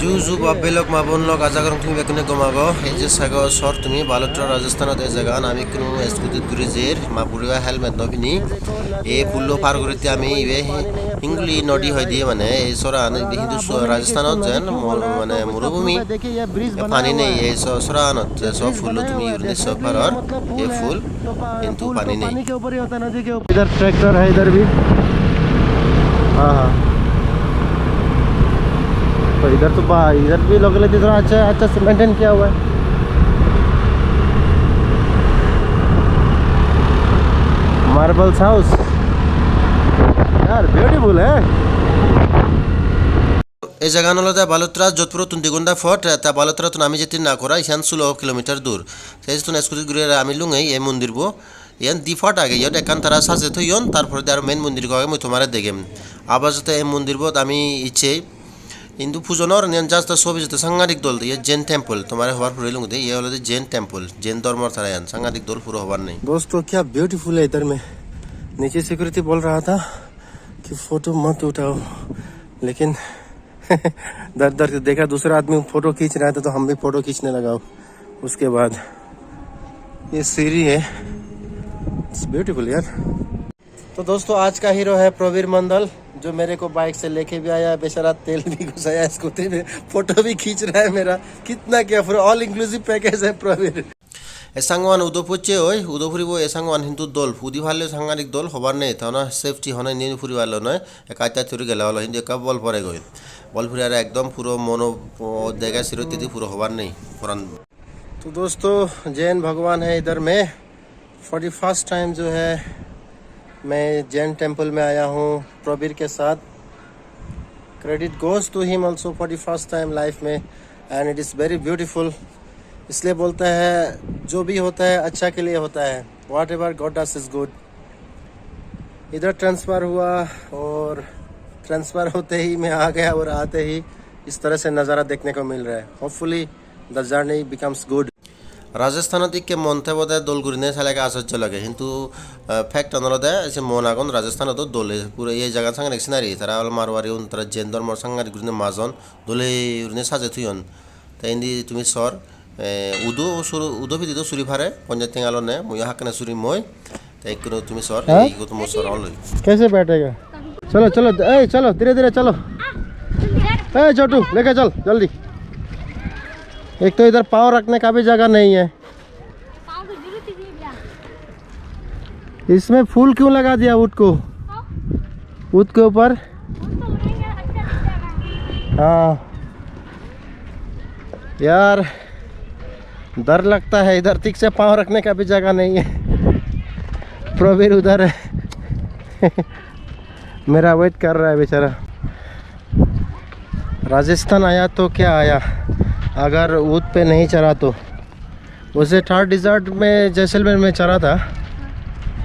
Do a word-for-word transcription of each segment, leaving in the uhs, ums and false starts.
Ju ju bab bhei lok, ma bon lok, aja gorong tumi bekkune gom ago. Ei je sago sor tumi Balotra Rajasthanot, ei jagan ami ikkunu scooty-t guri jer, ma puriba helmet no pini. Ei pullo par gurite ami ibe Hingoli nodi hoide, mane ei soran hintu so-, Rajasthanot jen mo-, mane morubhumi, pani nei ei so-, soranot, je so pullo tumi urine so paror, ei pul, hintu pani nei. इधर ट्रैक्टर है, इधर भी। हाँ, हाँ। तो इधर तो बा-, इधर भी लोकलिटी थोड़ा अच्छा, अच्छा से मेंटेन किया हुआ है। Marbles house. यार, ब्यूटीफुल है। Ei jagan olode Balotra, Jodhpurottun di gonta pot, te Balotrattun ami jetti Nakora, iyan solo kilometer dur. Te sittun scooty guri ami lungei ei mondirbo. Iyan di pot age, iyot ekkan tara sajei toyon, tar poredi aro main mondirbo age, mui tomare degem. Apajoto ei mondirbot ami icche, hintu pujo nw goron, iyan just sobi joto sangadik dol, iyan Jain temple, tomare hobar puri lungede, iyan olode Jain temple, Jain dhormor tara iyan, sangadik dol, puro hobar nei. दोस्तों, क्या ब्यूटीफुल है इधर में। नीचे सिक्योरिटी बोल रहा था कि फोटो मत उठाओ, लेकिन डर डर के देखा, दूसरा आदमी फोटो खींच रहा था, तो हम भी फोटो खींचने लगा। उसके बाद ये सीढ़ी है, इट्स ब्यूटीफुल यार। तो दोस्तों, आज का हीरो है प्रवीर मंडल, जो मेरे को बाइक से लेके भी आया, बेचारा तेल भी घुसाया स्कूटी में, फोटो भी खींच रहा है मेरा। कितना क्या, पूरा ऑल इंक्लूसिव पैकेज है Pravir. Ei sangoan udo pocche oi, udo puribo, ei sangoan hintu dol, udi palle sangadik dol, hobar nei, te hono safety hono indi puribar lo noi, ekka atta turi gele olo, hintu ekka bol pore goi. Bol puri aro ekdom puro mono, o, dege sirot tidi puro hobar nei, poran. तो दोस्तों, जैन भगवान है इधर में। For the first time जो है, मैं जैन टेम्पल में आया हूँ प्रवीर के साथ। Credit goes to him also for the first time life में, and it is very beautiful। इसलिए बोलता है, जो भी होता है अच्छा के लिए होता है, whatever God does is good। इधर ट्रांसफ़र हुआ और ट्रांसफ़र होते ही मैं आ गया और आते ही इस तरह से नज़ारा देखने को मिल रहा है। Hopefully the journey becomes good। Rajasthanot ikke mon thebode dol gurine sale age ajojjo lage, hintu, eh, fact an olode se mon agon Rajasthanot o dole, puro ei jagan sangadik scenery, tara ol Marwari un, tara Jain dhormor sangadik gurine majon, dole gurine sajei toyon. Te indi tumi sor, eh, udo suru, udo pidi do suri pare, ponjaj tenga lone, muiyo hakkene suri moi. Te ikkunu tumi sor, हाँ? Ei ikko tumo sor on loi. कैसे बैठेगा? चलो, चलो, ए, चलो, धीरे, धीरे चलो। ए, छोटू, लेके चल, जल्दी। एक तो इधर पाँव रखने का भी जगह नहीं है। इसमें फूल क्यों लगा दिया ऊँट को? ऊँट के ऊपर? हाँ। यार, डर लगता है, इधर ठीक से पाँव रखने का भी जगह नहीं है। प्रवीर उधर है। मेरा वेट कर रहा है बेचारा। राजस्थान आया तो क्या आया, अगर ऊँट पे नहीं चढ़ा तो। वैसे थार डिजर्ट में, जैसलमेर में चढ़ा था।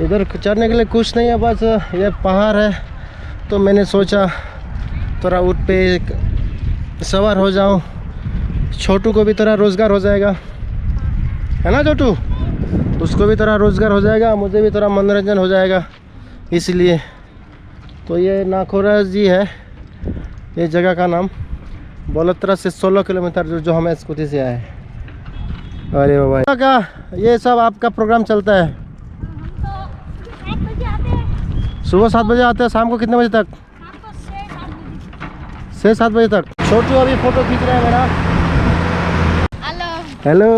इधर चढ़ने के लिए कुछ नहीं है, बस ये पहाड़ है, तो मैंने सोचा थोड़ा ऊँट पे एक सवार हो जाऊं, छोटू को भी थोड़ा रोज़गार हो जाएगा, है ना छोटू? उसको भी थोड़ा रोज़गार हो जाएगा, मुझे भी थोड़ा मनोरंजन हो जाएगा, इसलिए। तो ये नाखोरा जी है, ये जगह का नाम। बलोत्रा से सोलह किलोमीटर जो, जो हम स्कूटी से आए। अरे बाबा, का ये सब आपका प्रोग्राम चलता है? हम तो सुबह सात बजे आते हैं। सुबह सात बजे आते हैं, शाम को कितने बजे तक? छह सात बजे तक। छोटू अभी फोटो खींच रहा है मेरा। Hello. Hello.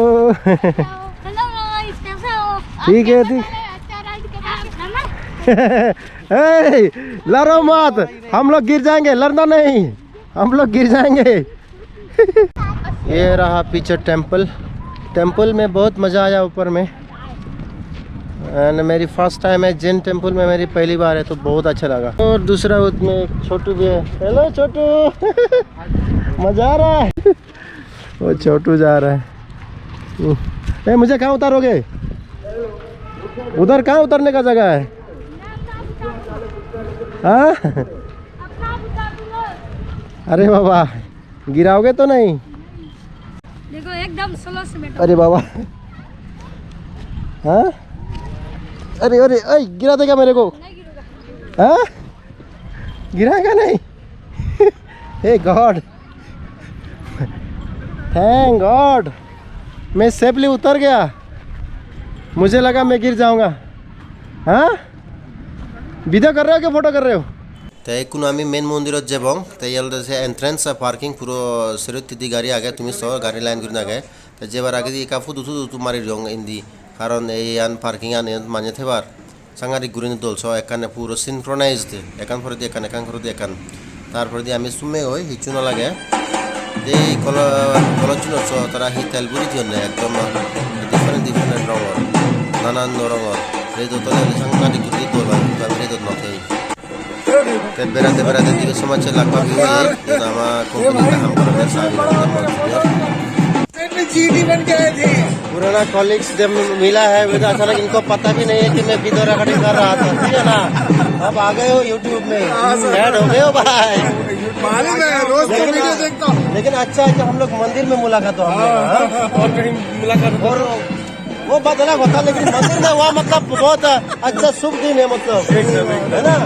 Hello. Hello guys, कैसे हो? ठीक है, ठीक। अच्छा राइड कर रहे हैं। ए, लड़ो मत, हम लोग गिर जाएंगे, लड़ना नहीं, हम लोग गिर जाएंगे। ये रहा पीछे टेम्पल। टेम्पल में बहुत मज़ा आया ऊपर में। एंड मेरी फर्स्ट टाइम है जैन टेम्पल में, मेरी पहली बार है, तो बहुत अच्छा लगा। और दूसरा उसमें छोटू भी है। हेलो छोटू। मज़ा आ रहा है। वो छोटू जा रहा है। हम्म। ए, मुझे कहाँ उतारोगे? उधर कहाँ उतरने का जगह है? हाँ? अरे बाबा, गिराओगे तो नहीं? देखो, एकदम स्लो से बैठो। अरे बाबा। हाँ? अरे, अरे, अरे, गिरा देगा मेरे को। नहीं गिरूंगा। हाँ? गिराएगा नहीं? हे गॉड। Thank God, मैं safely उतर गया। मुझे लगा मैं गिर जाऊंगा। हाँ? वीडियो कर रहे हो कि फोटो कर रहे हो? Te ikkunu ami main mondirot jebong, te iyot olode se entrance ar parking puro sero hittedi gari age, tumi so gari line gurinei age. Te jebar agedi ekka photo tudo tu mari diyong indi, karon iyan parking an, iyot manje thebar. Sangadik gurinei dol, so ekkane puro synchronized, ekkan poredi ekkan, ekkan poredi ekkan. Tar poredi ami summe oi, hissu no lage. Ei kolo-, kolojjunot so tara hi tel buri toyonne, ekdom different different rongor, nanan rongor. Redot ole sangadik gurinei dol oi, hintu ami redot no thei. Te berade berade dibe somajje lagba view oye, iyot ama company te ham goronde sabi goronde mor junior. पुराना कलीग्स जब मिला है, वो तो अचानक इनको पता भी नहीं है कि मैं वीडियो रिकॉर्डिंग कर रहा था, ठीक है ना? अब आ गए हो यूट्यूब में, हाँ, सर। ऐड हो गए हो भाई। मालूम है, रोज का लेकिन वीडियो देखता हूँ। लेकिन अच्छा है कि हम लोग मंदिर में मुलाकात हो, हम लोग, हाँ, हाँ? हाँ, और कहीं मुलाकात हो। और वो बात अलग होता, लेकिन मंदिर में हुआ, मतलब, बहुत अच्छा शुभ दिन है, मतलब, एकदम, एकदम। है ना?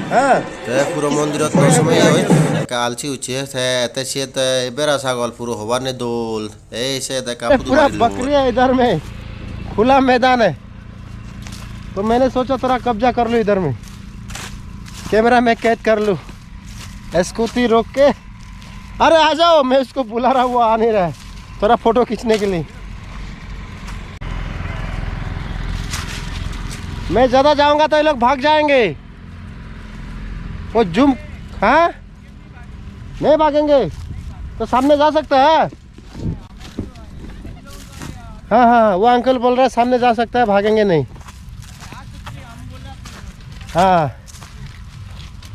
हाँ। Te puro mondirot no someye oi, ekka alsi ucche, te, te siyot, eh, bera sagol puro hobar nei dol. Ei siyot ekka ए, photo पूरा mari loi. बकरी है इधर में, खुला मैदान है, तो मैंने सोचा थोड़ा कब्जा कर लूँ इधर में, कैमरा में कैद कर लूँ। स्कूटी रोक के, अरे आ जाओ, मैं उसको बुला रहा हूँ, वो आ नहीं रहा है, थोड़ा फोटो खींचने के लिए। मैं ज़्यादा जाऊंगा तो ये लोग भाग जाएंगे। वो जूम, हाँ, नहीं भागेंगे, तो सामने जा सकता है। हाँ, हाँ, वो अंकल बोल रहा है सामने जा सकता है, भागेंगे नहीं। हाँ,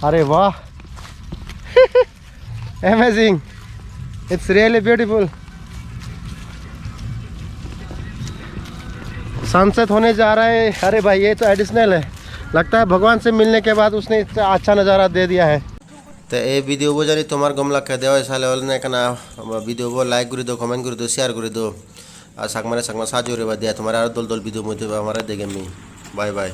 अरे वाह। Amazing, it's really beautiful। Sunset होने जा रहा है। अरे भाई, ये तो एडिशनल है, लगता है भगवान से मिलने के बाद उसने इतना अच्छा नज़ारा दे दिया है। Te ei video bo jodi tomar gom lakke de oi, sale ole ekkana video bo like guri do, comment guri do, share guri do. Ar Chakmare Chakma sajjo guriba de, tomare aro dol dol video mui amare degem mi. Bye bye.